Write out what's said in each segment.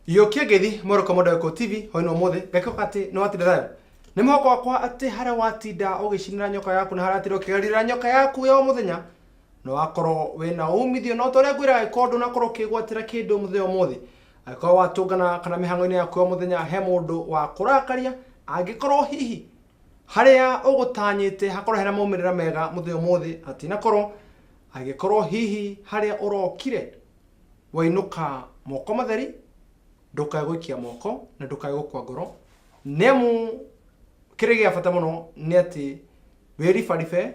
Yũkia ngeithi mwerũka mwenda wa TV hwainĩ ũmũthĩ ngakĩhoka atĩ nĩ watinda thayũ. Nĩ mwĩhoko wakwa atĩ harĩa watinda ũgĩcinĩra nyoka yaku na harĩa watinda ũkĩgarĩra nyoka yaku ya o mũthenya nĩ wakorwo wĩna umithio no ta ũrĩa ngwĩraga angĩkorwo ndũnakorwo ũkĩgwatĩra kĩndũ mũthenya ũmũthĩ angĩkorwo watũngana kana mĩhang'o-inĩ yaku ya o mũthenya he mũndũ wa kũrakaria angĩkorwo hihi harĩa ũgũtanyĩte hakorwo hena maumĩrĩra mega mũthenya ũmũthĩ hatinakorwo angĩkorwo hihi harĩa ũrokire wainũka moko matheri ndũkae gũikia moko na ndũkae gũkua ngoro nĩamu kĩrĩa gĩa bata mũno nĩ atĩ wĩribaribe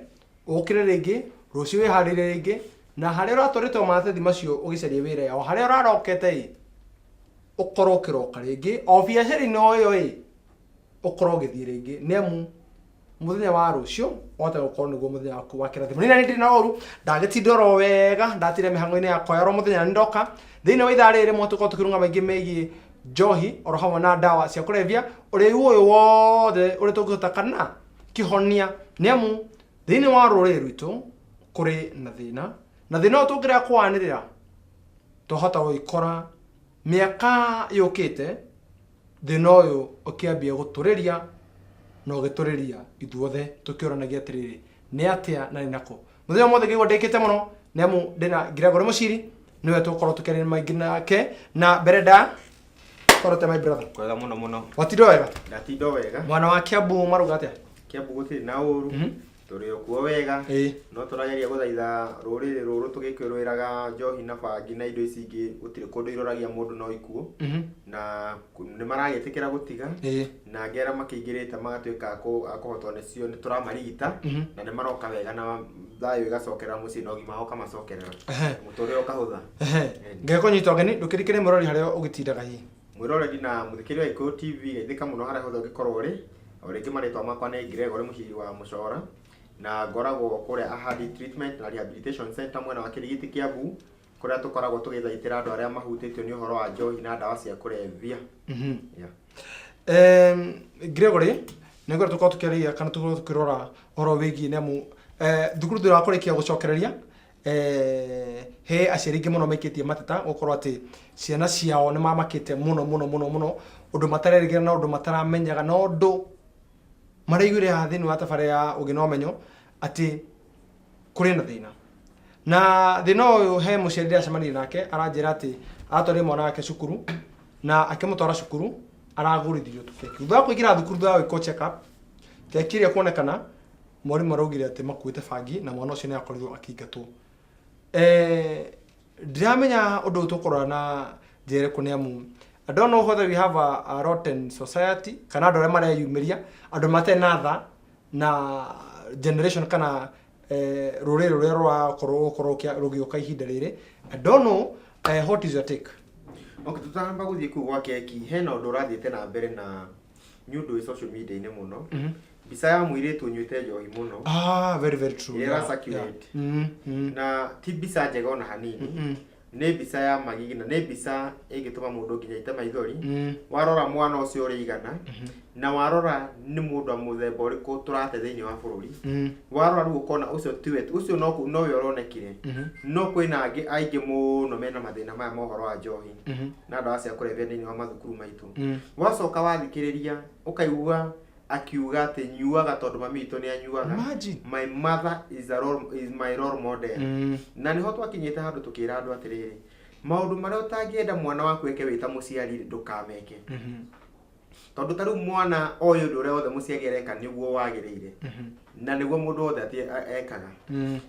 ũkĩre rĩngĩ rũciũ wĩharĩrie rĩngĩ na harĩa ũratwarĩtwo maratathi macio ũgĩcaria wĩra o harĩa ũrarokete ĩ ũkorwo ũkĩroka rĩngĩ o biacara-inĩ o ĩyo ĩ ũkorwo ũgĩthiĩ rĩngĩ nĩamu mũthenya wa rũciũ wahota gũkorwo nĩguo mũthenya waku wa kĩrathimo. Niĩ nani ndirĩ na ũru, ndagĩtinda oro wega, ndatinda mĩhang'o-inĩ yakwa ya oro mũthenya na nĩndoka thĩinĩ wa ithaa rĩrĩ rĩmwe tũkorwo tũkĩrũnga maingĩ megiĩ njohi oro hamwe na ndawa cia kũrebia, ũrĩu ũyũ wothe ũrĩa tũngĩhota kana kĩhonia, nĩamu thĩinĩ wa rũrĩrĩ rwitũ kũrĩ na thĩna, na thĩna ũyũ tũngĩrega kũwanĩrĩra twahota gwĩkora mĩaka yũkĩte Thĩna ũyũ ũkĩambia gũtũrĩria na ũgĩtũrĩria ithuothe tũkĩũranagia atĩrĩrĩ, nĩ atĩa na nĩ nakũ? Mũthenya ũmũthĩ ngĩigua ndĩkĩte mũno nĩ amu ndĩna Gregory Mũciri, nĩwe tũgũkorwo tũkĩaria maingĩ nake na mbere nda korote my brother. Kwega mũno mũno. Watinda wega? Ndatinda wega. Mwana wa Kiambu maruga atĩa? Kiambu gũtirĩ na ũru. Tũrĩ o kuo wega. No tũrageria gũthaitha rũrĩrĩ rũrũ tũgĩkwĩrwĩraga njohi na bangi na indo ici ingĩ gũtirĩ kũndũ iroragia mũndũ no ikuũ. Na nĩ maragĩtĩkĩra gũtiga. Na angĩ arĩa makĩingĩrĩte magatuĩka a kũhotwo nĩcio nĩ tũramarigita na nĩ maroka wega na thayũ ĩgacokerera mũciĩ na ũgima wao ũkamacokerera. Mũtũrĩre ũkahũtha. Ngekũnyita ũgeni ndũkĩrikĩre mũrori harĩa ũgĩtindaga hihi. Mwĩroreri na mũthikĩrĩria wa Gĩkũyũ TV geithĩka mũno harĩa hothe ũngĩkorwo ũrĩ. O rĩngĩ marĩtwa makwa nĩ Gregory Mũciri wa Mũcora na ngoragwo kũrĩa Ahadi Treatment na Rehabilitation Center mwena wa Kĩrigiti Kĩambu kũrĩa tũkoragwo tũgĩthaitĩra andũ arĩa mahutĩtio nĩ ũhoro wa njohi na ndawa cia kũrebia. Yeah. Gregory, nĩ ngwenda tũkorwo tũkĩarĩria kana tũkorwo tũkĩrora ũhoro wĩgiĩ nĩ amu thukuru thutha wa kũrĩkia gũcokereria he aciari aingĩ mũno maikĩtie mateta gũkorwo atĩ ciana ciao nĩ mamakĩte mũno mũno mũno mũno ũndũ matarerĩgĩrĩra na ũndũ mataramenyaga na ũndũ maraiguire haha thĩinĩ wa tabarĩra ya ũgĩ na ũmenyo atĩ kũrĩ na thĩna na thĩna ũyũ he mũciari ndĩracemanirie nake aranjĩra atĩ aratwarire mwana wake cukuru na akĩmũtwara cukuru aragũrithirio tũkeki thutha wa kũingĩra thukuru thutha wa gwĩkwo check up keki ĩrĩa kuonekana mwarimũ araugire atĩ makuĩte bangi na mwana ũcio nĩ akorirwo akĩingatwo. Eh, ndiramenya ũndũ ũyũ tũkũrora na njĩra ĩrĩkũ nĩ amu I don't know whether we have a rotten society kana andũ arĩa mareyumĩria andũ matarĩ na tha na generation kana rũrĩrĩ rũrĩa rũrakorwo gũkorwo rũgĩũka ihinda rĩrĩ. I don't know what is your take? Okay, tũtanamba gũthiĩ kũu gwa keki hena ũndũ ũrathiĩte na mbere na nĩ ũndũ wĩ social media-inĩ mũno. Mbica ya mũirĩtu ũnyuĩte njohi mũno. Ah, very very true. Ĩrĩa ĩra-circulate. Na ti mbica njega ona hanini. Nĩ mbica ya magigi na nĩ mbica ĩngĩtũma mũndũ nginya aite maithori. Warora mwana ũcio ũrĩa aigana, na warora nĩ mũndũ wa mũthemba ũrĩkũ tũrate thĩinĩ wa bũrũri. Warora rĩu ũkona ũcio tiwe, ũcio nowe ũronekire. No kwĩna angĩ aingĩ mũno mena mathĩna maya ma ũhoro wa njohi na ndawa cia kũrebia thĩinĩ wa mathukuru maitũ. Wacoka wathikĩrĩria ũkaigua akiuga atĩ nyuaga tondũ mami witũ nĩ anyuaga. Imagine. My mother is my role model. Na nĩho twakinyĩte handũ tũkĩra andũ atĩrĩrĩ, maũndũ marĩa ũtangĩenda mwana waku eke wĩ ta mũciari ndũkameke. Tondũ ta rĩu mwana oĩ ũndũ ũrĩa wothe mũciari areka nĩguo wagĩrĩire. Na nĩguo mũndũ wothe ekaga.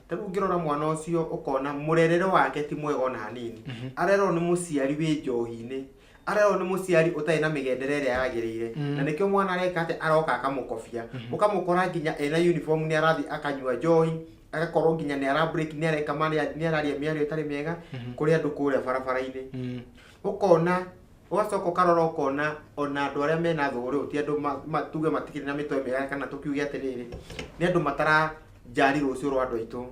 Ta rĩu ũngĩrora mwana ũcio ũkona mũrerere wake ti mwega ona hanini. Arerwo nĩ mũciari wĩ njohi-inĩ. Arerwo nĩ mũciari ũtarĩ na mĩgendere ĩrĩa yagĩrĩire. Na nĩkĩo mwana areka atĩ aroka akamũkobia. Ũkamũkora nginya ena uniform nĩ arathiĩ akanyua njohi, agakorwo nginya nĩ ara break, nĩ areka marĩa, nĩ araria mĩario ĩtarĩ mĩega kũrĩ andũ kũrĩa barabara-inĩ. Ũkona, ũgacoka ũkarora ũkona ona andũ arĩa mena thũgũrĩ ti andũ tuge matikĩrĩ na mĩtwe mĩega kana tũkiuge atĩrĩrĩ, nĩ andũ matarajali rũciũ rwa andũ aitũ.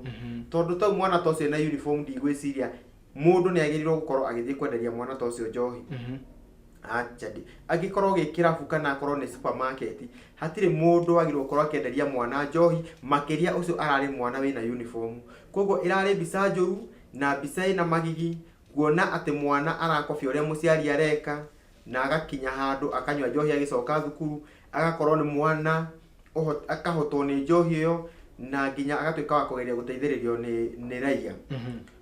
Tondũ ta rĩu mwana ta ũcio ena uniform ndigwĩciria mũndũ nĩ agĩrĩirwo gũkorwo agĩthiĩ kwenderia mwana ta ũcio njohi. Acha ndi. Angĩkorwo gĩ kĩrabu kana akorwo nĩ supermarket, hatirĩ mũndũ wagĩrĩirwo gũkorwo akĩenderia mwana njohi, makĩria ũcio ararĩ mwana wĩna uniform. Koguo ĩrarĩ mbica njũru na mbica ĩna magigi, kuona atĩ mwana arakobia ũrĩa mũciari areka. Na agakinya handũ akanyua njohi agĩcoka thukuru, agakorwo nĩ mwana akahotwo nĩ njohi ĩyo, na nginya agatuĩka wa kũgeria gũteithĩrĩrio nĩ raia.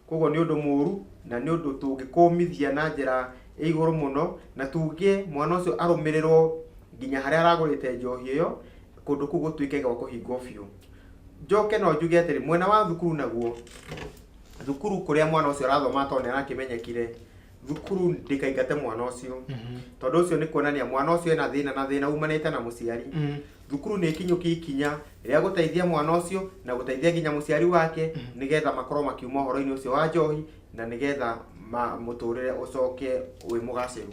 Koguo nĩ ũndũ mũru na nĩ ũndũ tũngĩkũmithia na njĩra ĩ igũrũ mũno, na tuge mwana ũcio arũmĩrĩrwo nginya harĩa aragũrĩte njohi ĩyo, kũndũ kũu gũtuĩke gwa kũhingwo biũ. Njoke no njuge atĩrĩ, mwena wa thukuru naguo, thukuru kũrĩa mwana ũcio arathoma tondũ nĩ arakĩmenyekire, thukuru ndĩkaingate mwana ũcio, tondũ ũcio nĩ kuonania mwana ũcio ena thĩna na thĩna umanĩte na mũciari. Thukuru nĩ ĩkinyũkie ikinya rĩa gũteithia mwana ũcio na gũteithia nginya mũciari wake, nĩgetha makorwo makiuma ũhoro-inĩ ũcio wa njohi, na nĩgetha mũtũrĩre ũcoke wĩ mũgacĩru.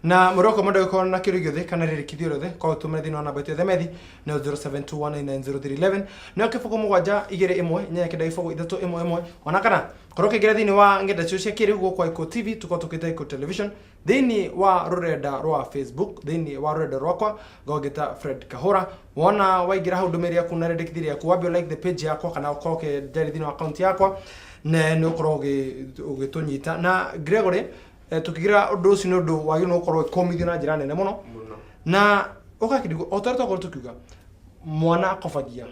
Na mũroko mũndũ gĩkorwo na kĩũria gĩothe kana rĩrĩkithio rĩothe kwa ũtũmĩre thĩinĩ wa namba itũ ya themethi nĩyo 0721990311, nĩyo 0721890 311, ona kana korwo ũkĩingĩra thĩinĩ wa ng'enda citũ cia kĩrĩu gũkũ Iko TV, tũkorwo tũkĩte Iko Television thĩinĩ wa rũrenda rwa Facebook, thĩinĩ wa rũrenda rwakwa ngongĩta Fred Kahũra. Wona waingĩra hau, ndũmĩrĩri yaku na rĩndĩkithia rĩaku, wambe like the page yakwa kana ũkorwo ũkĩnjaria thĩinĩ wa account yakwa, na nĩ ũkorwo ũgĩtũnyita. Na Gregory, tũkĩgira ũndũ ũcio nĩ ũndũ wagĩrĩirwo gũkorwo ũkĩkũmithio na njĩra nene mũno. Mũno. Na ũgakĩrigwo o ta ũrĩa twakorwo tũkiuga, mwana akobagia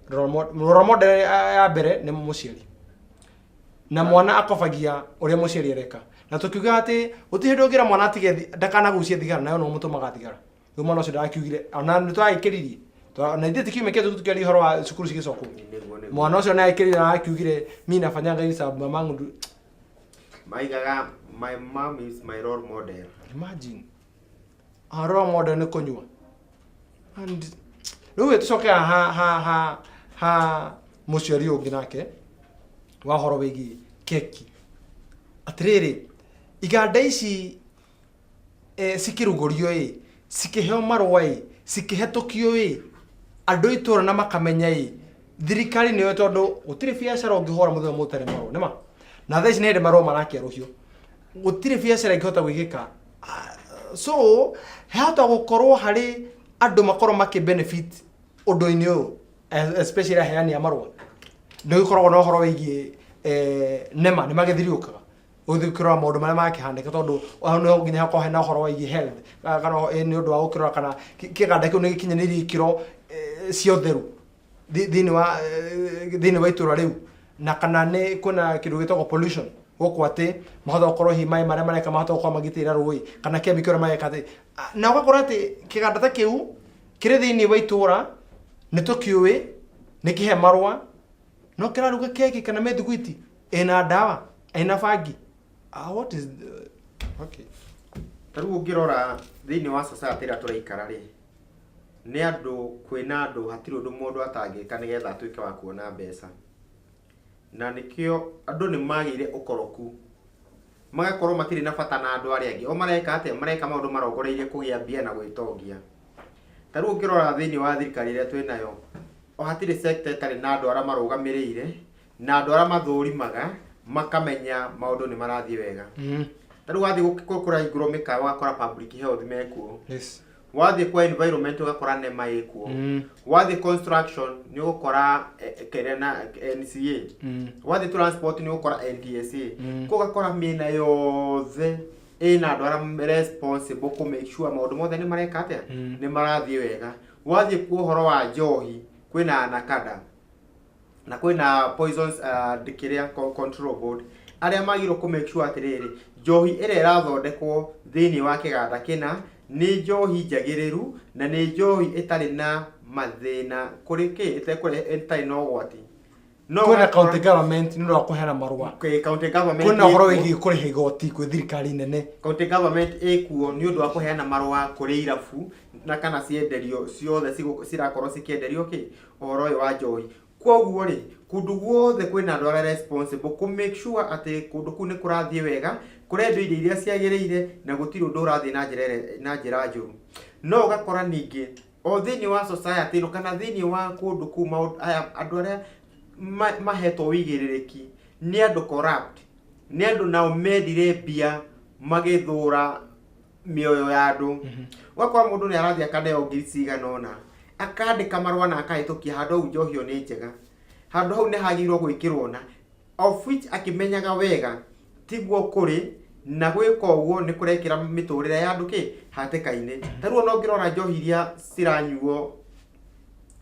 role model ya mbere nĩ mũciari, na mwana akobagia ũrĩa mũciari areka. Na tũkiuga atĩ gũtirĩ hĩndĩ ũngĩra mwana atige ndakanagucie thigara, nayo no mũtũmaga thigara. Rĩu mwana ũcio ndakiugire ona nĩ twagĩkĩririe na ithuĩ tikiumia kĩndũ tũkĩaria ũhoro wa cukuru cigĩcokwo. Nĩguo. Mwana ũcio nĩ agĩkĩrire na akiugire, "Mi nafanyanga hivi sababu mamangu Maigaga, "My mom is my role model." Imagine a role model nĩ kũnyua. And rĩu ĩ tũcoke ha ha ha ha mũciari ũngĩ nake wa ũhoro wĩgiĩ keki, atĩrĩrĩ, iganda ici cikĩrugũrio ĩ, cikĩheo marũa ĩ, cikĩhetũkio ĩ, andũ a itũũra na makamenya ĩ, thirikari nĩyo, tondũ gũtirĩ biacara ũngĩhũra mũthenya ũmwe ũtarĩ marũa nĩma. Na thaa ici nĩ hĩndĩ marũa marakĩerũhio, gũtirĩ biacara ĩngĩhota gwĩkĩka. So hahota gũkorwo harĩ andũ makorwo makĩ benefit ũndũ-inĩ ũyũ, especially aheani a marũa. Nĩ gũkoragwo na ũhoro wĩgiĩ NEMA, nĩ magĩthiriũkaga gũthiĩ gũkĩrora maũndũ marĩa makĩhanĩka, tondũ hau no nginya hakorwo hena ũhoro wĩgiĩ health, kana nĩ ũndũ wa gũkĩrora kana kĩganda kĩu nĩ gĩkinyanĩirie ikĩro cia ũtheru thĩinĩ wa itũra rĩu, na kana nĩ kwĩna kĩndũ gĩtagwo pollution gũkũ, atĩ mahota gũkorwo hihi maĩ marĩa mareka mahota gũkorwo magĩtĩra rũĩ kana chemical ĩrĩa mareka atĩ. Na ũgakora atĩ kĩganda ta kĩu kĩrĩ thĩinĩ wa itũra, nĩ tũkĩũĩ nĩ kĩhe marũa, no kĩraruga keki kana mĩthiguiti ĩna ndawa, ĩna bangi. What is the... okay. Ta rĩu ũngĩrora thĩinĩ wa society ĩrĩa tũraikara rĩ, nĩ andũ, kwĩna andũ hatirĩ ũndũ mũndũ atangĩka nĩgetha atuĩke wa kuona mbeca. Na nĩkĩo andũ nĩ magĩire ũkoroku, magakorwo matirĩ na bata na andũ arĩa angĩ. O mareka atĩa? Mareka maũndũ marongoreirie kũgĩa mbia na gwĩtongia. Ta rĩu ũngĩrora thĩinĩ wa thirikari ĩrĩa twĩnayo, o hatirĩ sector ĩtarĩ na andũ arĩa marũgamĩrĩire na andũ arĩa mathũrimaga makamenya maũndũ nĩ marathiĩ wega. Ta rĩu wathiĩ kũrahingũrwo mĩkawa, ũgakora public health mekuo. Wathiĩ kwa environment, ũgakora NEMA ĩkuo. Wathiĩ construction, nĩ ũgũkora kĩrĩa na NCA. Wathiĩ transport, nĩ ũgũkora NTSA. Koguo ũgakora mĩena yothe ĩna andũ arĩa responsible kũ make sure maũndũ mothe nĩ mareka atĩa, nĩ marathiĩ wega. Wathiĩ kuo ũhoro wa njohi, kwĩna NACADA na kwĩna poisons kĩrĩa control board, arĩa magĩrĩirwo kũ make sure atĩrĩrĩ, njohi ĩrĩa ĩrathondekwo thĩinĩ wa kĩganda kĩna nĩ njohi njagĩrĩru na nĩ njohi ĩtarĩ na mathĩna kũrĩ kĩ ĩtekũrehe, ĩtarĩ na ũgwati. No kwĩna ũgakora- county government nĩ ũndũ wa kũheana marũa. Okay, county government Kwĩna ũhoro ĩkuo. wĩgiĩ kũrĩha igoti kwĩ thirikari nene. County government ĩkuo nĩ ũndũ wa kũheana marũa kũrĩ irabu na kana cienderio ciothe cirakorwo cikĩenderio kĩ ũhoro ũyũ wa njohi. Koguo rĩ, kũndũ guothe kwĩna andũ arĩa responsible kũ make sure atĩ kũndũ kũu nĩ kũrathiĩ wega, kũrendio indo iria ciagĩrĩire na gũtirĩ ũndũ ũrathiĩ na njĩra njũru. No ũgakora ningĩ o thĩinĩ wa society ĩno kana thĩinĩ wa kũndũ kũu, maũndũ aya, andũ arĩa mahetwo wĩigĩrĩrĩki nĩ andũ corrupt, nĩ andũ nao mendire mbia magĩthũra mĩoyo ya andũ. Ũgakora mũndũ nĩ arathiĩ akaneo ngiri cigana ũna, akandĩka marũa na akahĩtũkia handũ hau njohi ĩyo nĩ njega, handũ hau nĩ hagĩrĩirwo gwĩkĩrwo, na of which akĩmenyaga wega tiguo kũrĩ. Na gwĩka ũguo nĩ kũrekĩra mĩtũrĩre ya andũ kĩ hatĩka-inĩ. Ta rĩu ona ũngĩrora njohi iria ciranyuo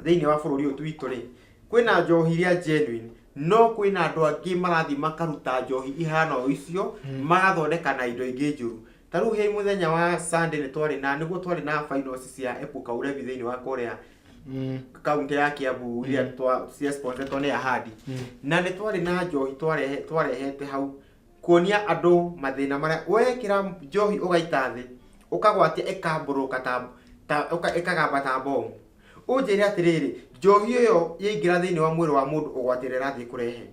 thĩinĩ wa bũrũri ũyũ witũ rĩ, kwĩna njohi iria genuine, no kwĩna andũ angĩ marathiĩ makaruta njohi ihana o icio, magathondeka na indo ingĩ njũru. Ta rĩu he mũthenya wa Sunday nĩ twarĩ na nĩguo twarĩ na finals cia Epuka Ulevi thĩinĩ wa kũrĩa kaunti ya Kiambu iria cia sponsoretwo nĩ Ahadi. Na nĩ twarĩ na njohi twarehete hau kuonia andũ mathĩna marĩa wekĩra njohi ũgaita thĩ ũkagwatia ĩkambũrũka ta ĩkagamba ta bomu. Ũnjĩre atĩrĩrĩ, njohi ĩyo yaingĩra thĩinĩ wa mwĩrĩ wa mũndũ ũgwati ũrĩa ĩrathiĩ kũrehe.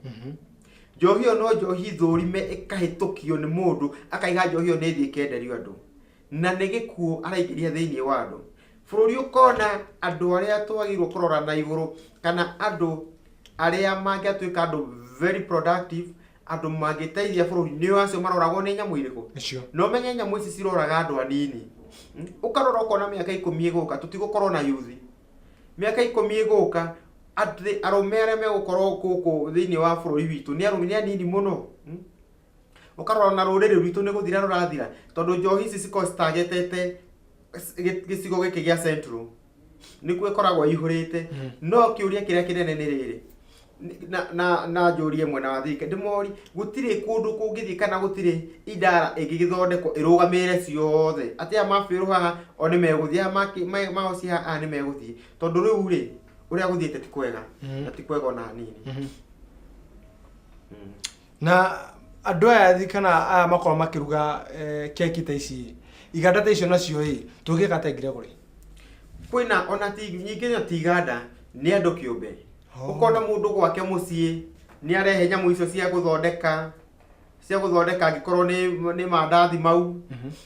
Njohi ĩyo no njohi thũrime ĩkahĩtũkio nĩ mũndũ akaiga njohi ĩyo nĩ ĩthiĩ ĩkenderio andũ. Na nĩ gĩkuũ araingĩria thĩinĩ wa andũ. Bũrũri ũkona andũ arĩa twagĩrĩirwo kũrora na igũrũ kana andũ arĩa mangĩatuĩka andũ very productive, andũ mangĩteithia bũrũri nĩo acio maroragwo nĩ nyamũ irĩkũ? Icio. Na ũmenye nyamũ ici ciroraga andũ anini. Ũkarora ũkona mĩaka 10 ĩgũka tũtigũkorwo na youth. Mĩaka 10 ĩgũka atĩ arũme arĩa megũkorwo gũkũ thĩinĩ wa bũrũri witũ nĩ arũme nĩ anini mũno. Ũkarora na rũrĩrĩ rwitũ nĩ gũthira rũrathira tondũ njohi ici cikoragwo citagetete gĩcigo gĩkĩ gĩa Central nĩkuo ĩkoragwo ĩihũrĩte. No kĩũria kĩrĩa kĩnene nĩ rĩrĩ, na njũrie mwena wa thirikari ndĩmorie, gũtirĩ kũndũ kũngĩthiĩ kana gũtirĩ idara ĩngĩgĩthondekwo ĩrũgamĩrĩre ciothe atĩ aya mabĩrũ haha o nĩ megũthiĩ, aya maoci haha aya nĩ megũthiĩ, tondũ rĩu rĩ ũrĩa gũthiĩte ti kwega na ti kwega ona hanini. Na andũ aya thi kana aya makoragwo makĩruga keki ta ici, iganda ta icio nacio ĩ, tũngĩka atĩa Gregory? Kwĩna ona ti nyingĩ na ti iganda, nĩ andũ kĩũmbe. Ũkona mũndũ gwake mũciĩ nĩ arehe nyamũ icio cia gũthondeka, cia gũthondeka angĩkorwo nĩ mandathi mau,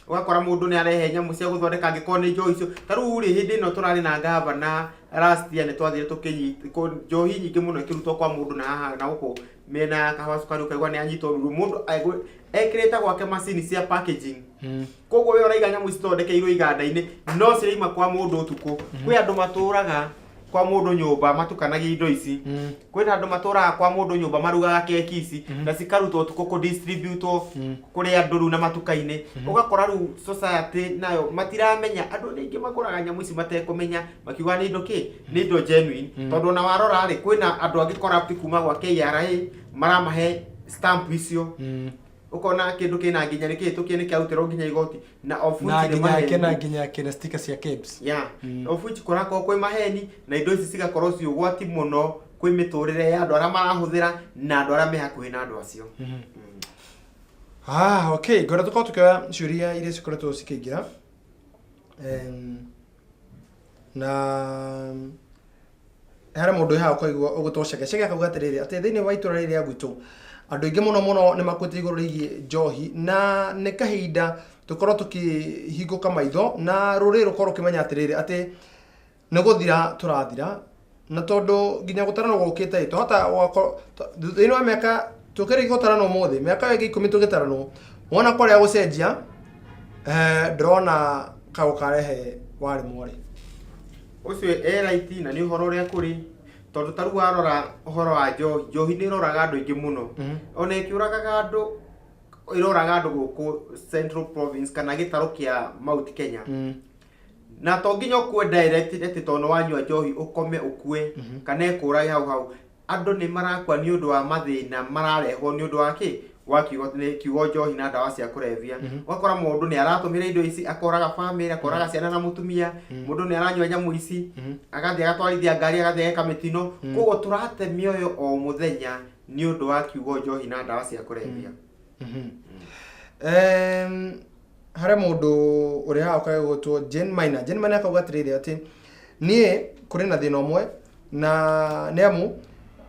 ũgakora mũndũ nĩ arehe nyamũ cia gũthondeka angĩkorwo nĩ njohi icio. Ta rĩu rĩ, hĩndĩ ĩno tũrarĩ na gavana last year nĩ twathire tũkĩnyita njohi nyingĩ mũno ĩkĩrutwo kwa mũndũ na haha na gũkũ mĩena ya Kahawa Cukari, ũkaigua nĩ anyitwo ruru mũndũ ekĩrĩte gwake macini cia packaging. Koguo we ũraiga nyamũ cithondekeirwo iganda-inĩ no ciraima kwa mũndũ ũtukũ. Kwĩ andũ matũraga kwa mũndũ nyũmba matukanagia indo ici. Kwĩna andũ matũraga kwa mũndũ nyũmba marugaga keki ici na cikarutwo ũtukũ kũ-distributwo kũrĩ andũ rĩu na matuka-inĩ. Ũgakora rĩu society nayo matiramenya, andũ nĩ aingĩ magũraga nyamũ ici matekũmenya, makiuga nĩ indo kĩ, nĩ indo genuine. Tondũ ona warora rĩ, kwĩna andũ angĩ corrupt kuma gwa KRA maramahe stamp icio. Ũkona kĩndũ kĩna nginya nĩ kĩhĩtũkie nĩ kĩarutĩrwo nginya igoti na of which Na nĩ nginya maheni. kĩna nginya kĩna sticker cia KEBS. Yeah. Of which kũrakorwo kwĩ maheni na indo ici cigakorwo ci ũgwati mũno kwĩ mĩtũrĩre ya andũ arĩa marahũthĩra na andũ arĩa me hakuhĩ na andũ acio. Ah, okay, ngwenda tũkorwo tũkĩoya ciũria iria cikoretwo cikĩingĩra. Na harĩ mũndũ wĩ haha ũkaigua ũgũtwo Chege. Chege akauga atĩrĩrĩ, atĩ thĩinĩ wa itũra rĩrĩ rĩa gwitũ andũ aingĩ mũno mũno nĩ makuĩte igũrũ rĩgiĩ njohi na nĩ kahinda tũkorwo tũkĩhingũka maitho na rũrĩrĩ rũkorwo rũkĩmenya atĩrĩrĩ atĩ nĩ gũthira tũrathira na tondũ nginya gũtaranwo gũkĩte ĩ, twahota gũgakorwo thĩinĩ wa mĩaka tũkĩrĩkia gũtaranwo ũmũthĩ mĩaka ĩyo ĩngĩ 10 tũgĩtaranwo wona kwarĩa gũcenjia ndĩrona kagũkarehe warĩ mwarĩ. Ũcio e right na nĩ ũhoro ũrĩa kũrĩ tondũ ta rĩu warora ũhoro wa njohi, njohi nĩ ĩroraga andũ aingĩ mũno. Ona ĩkĩũragaga andũ, ĩroraga andũ gũkũ Central Province kana gĩtarũ kĩa Mount Kenya. Na to nginya ũkue direct atĩ tondũ wanyua njohi ũkome ũkue kana ĩkũrage hau hau. Andũ nĩ marakua nĩ ũndũ wa mathĩna mararehwo nĩ ũndũ wa kĩ? Wa kiugo, nĩ kiugo njohi na ndawa cia kũrebia. Ũgakora mũndũ nĩ aratũmĩra indo ici akoraga bamĩrĩ, akoraga ciana na mũtumia, mũndũ nĩ aranyua nyamũ ici, agathiĩ agatwarithia ngari, agathiĩ ageka mĩtino. Koguo tũrate mĩoyo o mũthenya nĩ ũndũ wa kiugo njohi na ndawa cia kũrebia. Harĩ mũndũ ũrĩa haha ũkaga gwĩtwo Jane Maina. Jane Maina akauga atĩrĩrĩ atĩ niĩ kũrĩ na thĩna ũmwe na nĩ amu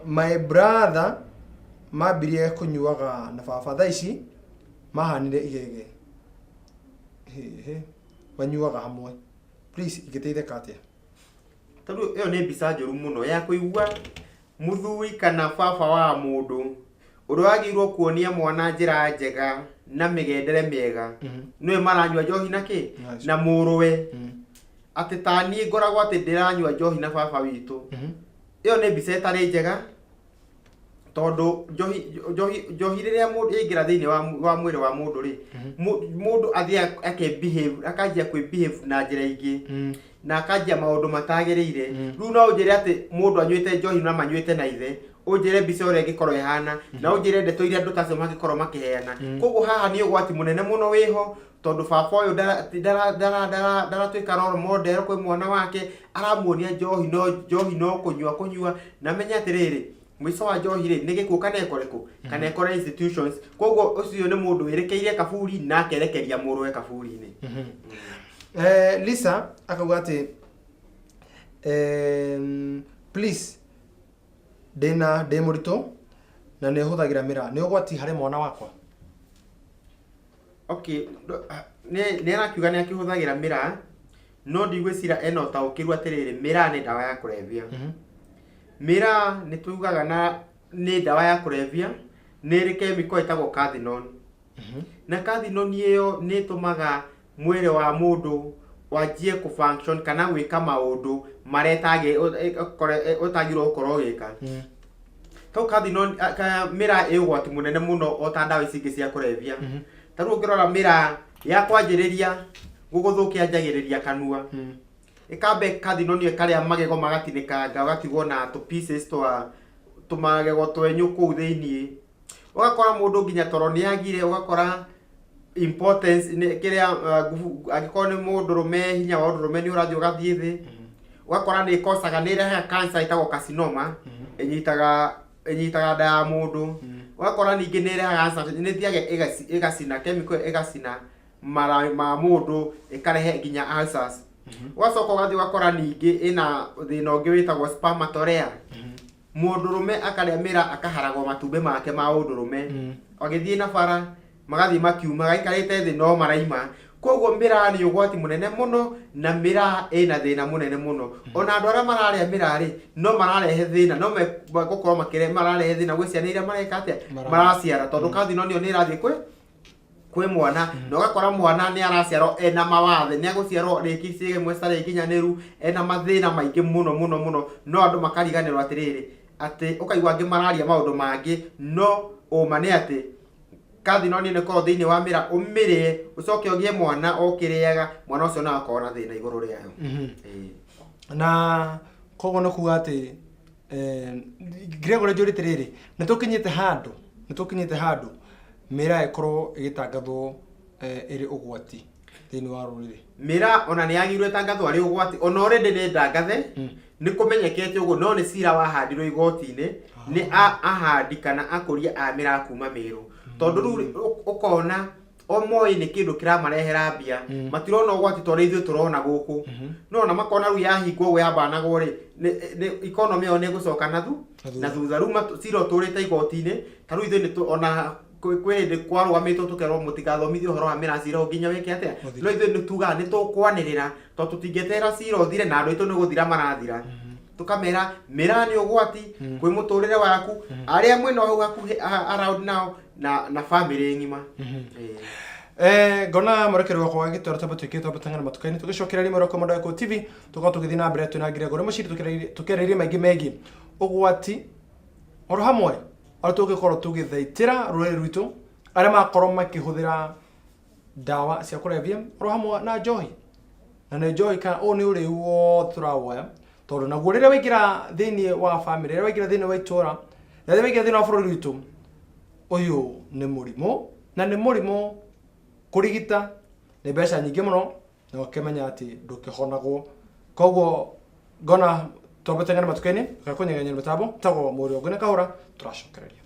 my brother mambirie kũnyuaga na baba thaa ici mahanire igege. Hĩhĩ, manyuaga hamwe. Please ingĩteithĩka atĩa? Tondũ ĩyo nĩ mbica njũru mũno ya kũigua mũthuri kana baba wa mũndũ ũrĩa wagĩrĩirwo kuonia mwana njĩra njega na mĩgendere mĩega nĩwe maranyua njohi na kĩ? Nice. Na mũrũwe. Atĩ ta niĩ ngoragwo atĩ ndĩranyua njohi na baba witũ. Ĩyo nĩ mbica ĩtarĩ njega. Tondũ njohi rĩrĩa mũndũ yaingĩra thĩinĩ wa mwĩrĩ wa mũndũ rĩ, mũndũ athiaga ake behave, akanjia kwĩ behave na njĩra ingĩ na akanjia maũndũ matagĩrĩire. Rĩu no ũnjĩre atĩ mũndũ anyuĩte njohi na manyuĩte na ithe, ũnjĩre mbica ũrĩa ĩngĩkorwo ĩhana, na ũnjĩre ndeto iria andũ ta acio mangĩkorwo makĩheana. Koguo haha nĩ ũgwati mũnene mũno wĩho, tondũ baba ũyũ ndaratuĩka role model kwĩ mwana wake, aramuonia njohi no kũnyua kũnyua, na menye atĩrĩrĩ, mũico wa njohi rĩ nĩ gĩkuũ kana ĩkore kũ, kana ĩkore institutions. Koguo ũcio nĩ mũndũ wĩrekeire kaburi na akerekeria mũrũwe kaburi-inĩ. Lisa akauga atĩ please, ndĩna ndĩ mũritũ na nĩ hũthagĩra mĩraa, nĩ ũgwati harĩ mwana wakwa? Okay, nĩ arakiuga nĩ akĩhũthagĩra mĩraa, no ndigwĩciria ena ũtaũkĩru atĩrĩrĩ, mĩraa nĩ ndawa ya kũrebia. Mĩraa nĩ tugaga na nĩ ndawa ya kũrebia, nĩ ĩrĩ chemical ĩtagwo cathinone, na cathinone ĩyo nĩ ĩtũmaga mwĩrĩ wa mũndũ wanjie kũ function kana gwĩka maũndũ marĩa ũtagĩrĩirwo gũkorwo ũgĩka. Kau cathinone mĩraa ĩ ũgwati mũnene mũno o ta ndawa ici ingĩ cia kũrebia. Ta rĩu ũngĩrora mĩraa ya kwanjĩrĩria gũgũthũkia yanjagĩrĩria kanua, ĩkambe cathinone ĩyo ĩkarĩa magego magatinĩkanga, ũgatigwo na tũ pieces twa tũmagego twenyũ kũu thĩiniĩ. Ũgakora mũndũ nginya toro nĩ agire, ũgakora importance nĩ kĩrĩa nguvu, angĩkorwo nĩ mũndũrũme, hinya wa ũndũrũme nĩ ũrathiĩ ũgathiĩ thĩ. Ũgakora nĩ ĩkocaga, nĩ ĩrehaga cancer ĩtagwo carcinoma, ĩnyitaga nda ya mũndũ. Ũgakora ningĩ nĩ ĩrehaga cancer, nĩ ĩthiaga ĩgacina chemical, ĩgacina mara ma mũndũ, ĩkarehe nginya ulcers. Ũgacoka ũgathiĩ ũgakora ningĩ ĩna thĩna ũngĩ wĩtagwo spermatorrhea. Mũndũrũme akarĩa mĩraa akaharagwo matumbĩ make ma ũndũrũme, agĩthiĩ na bara magathiĩ makiumaga, aikarĩte thĩ no maraima. Koguo mĩraa nĩ ũgwati mũnene mũno, na mĩraa ĩna thĩna mũnene mũno. Ona andũ arĩa mararĩa mĩraa rĩ, no mararehe thĩna, no megũkorwo mararehe thĩna gwĩ ciana iria mareka atĩa, maraciara, tondũ cathinone ĩyo nĩ ĩrathiĩ kwĩ mwana, na ũgakora mwana nĩ araciarwo ena mawathe, nĩ agũciarwo rĩngĩ ciĩga imwe citarĩ nginyanĩru, ena mathĩna maingĩ mũno mũno mũno. No andũ makariganĩrwo atĩrĩrĩ, atĩ ũkaigua angĩ mararia maũndũ mangĩ, no ũma nĩ atĩ cathinone ĩno ĩkoragwo thĩinĩ wa mĩraa, ũmĩrĩe ũcoke ũgĩe mwana o ũkĩrĩaga, mwana ũcio no akorwo na thĩna igũrũ rĩayo. Ĩĩ. Na koguo nĩ kuga atĩ Gregory njũrĩte rĩrĩ, nĩ tũkinyĩte handũ mĩraa ĩkorwo ĩgĩtangathwo ĩrĩ ũgwati thĩinĩ wa rũrĩrĩ? Mĩraa ona nĩ yagĩrĩirwo ĩtangathwo arĩ ũgwati, ona already nĩ ndangathe, nĩ kũmenyekete ũguo, no nĩ cira wahandirwo igoti-inĩ nĩ ahandi kana akũria a mĩraa kuma Mĩrũ, tondũ rĩu ũkona o moĩ nĩ kĩndũ kĩramarehera mbia, matirona ũgwati ta ũrĩa ithuĩ tũrona gũkũ. No ona makona rĩu yahingwo ũguo yambanagwo rĩ, nĩ economy ĩyo nĩ ĩgũcoka na na thutha. Rĩu cira ũtũrĩte igoti-inĩ. Ta rĩu ithuĩ ona kwĩ hĩndĩ kwarũgamĩtwo tũkerwo mũtigathomithie ũhoro wa mĩraa, cira ũyũ nginya wĩke atĩa. Ũthire. No ithuĩ nĩ tugaga nĩ tũkwanĩrĩra, tondũ tũtingĩeterera cira ũthire na andũ aitũ nĩ gũthira marathira. Tũkamera mĩraa nĩ ũgwati kwĩ mũtũrĩre waku, arĩa mwĩna hau hakuhĩ around nao na family ng'ima. Ĩĩ. Ngona mwerekeri wakwa agĩtwara twambe twĩkĩre twambe tang'ana matuka-inĩ, tũgĩcokereria mwena wa Mwendwa TV, tũkorwo tũgĩthiĩ na mbere twĩna Gregory Mũciri, tũkĩarĩrĩria maingĩ megiĩ ũgwati oro hamwe arĩa tũngĩkorwo tũgĩthaitĩra rũrĩrĩ rwitũ arĩa makorwo makĩhũthĩra ndawa cia kũrebia oro hamwe na njohi, na nĩ njohi kana ũyũ nĩ ũrĩu wothe tũrawoya, tondũ naguo rĩrĩa waingĩra thĩinĩ wa family, rĩrĩa waingĩra thĩinĩ wa itũra, rĩrĩa waingĩra thĩinĩ wa bũrũri witũ, ũyũ nĩ mũrimũ, na nĩ mũrimũ kũrigita nĩ mbeca nyingĩ mũno, na ũkĩmenya atĩ ndũkĩhonagwo. Koguo ngona twambe teng'ana matuka-inĩ, tũkakũnyeganyia mĩtambo tagwo mũrĩ ũngĩ nĩ kahũra tũracokereria.